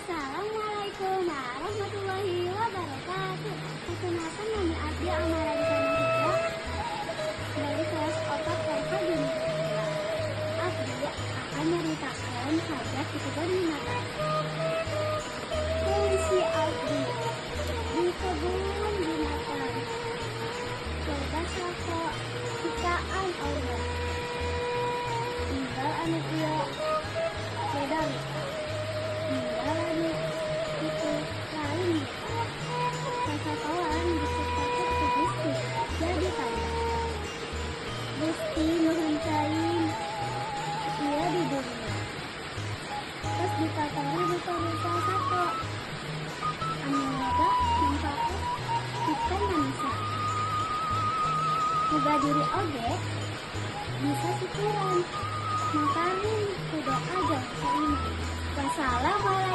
Assalamualaikum warahmatullahi wabarakatuh. Perkenalkan, nama Abdi Amara Risana Huda dari kelas 4 TK Junior. Abdi akan menyeritakan sajak di kebun binatang. Puisi Abdi di kebun binatang. Coba sako ciptaan Allah. Tinggal anu ieu beda rupa. Tinggal anu itu lain rupa. Kasakoan diciptakeun ku Gusti jadi tanda. Gusti nuhun cain ieu di dunia. Terus dipatari rupa-rupa sato. Anu loba manfaat pikeun manusia. Boga diri oge bisa syukuran. Mangkaning ku doa jeung iman. Wassalamualaikum.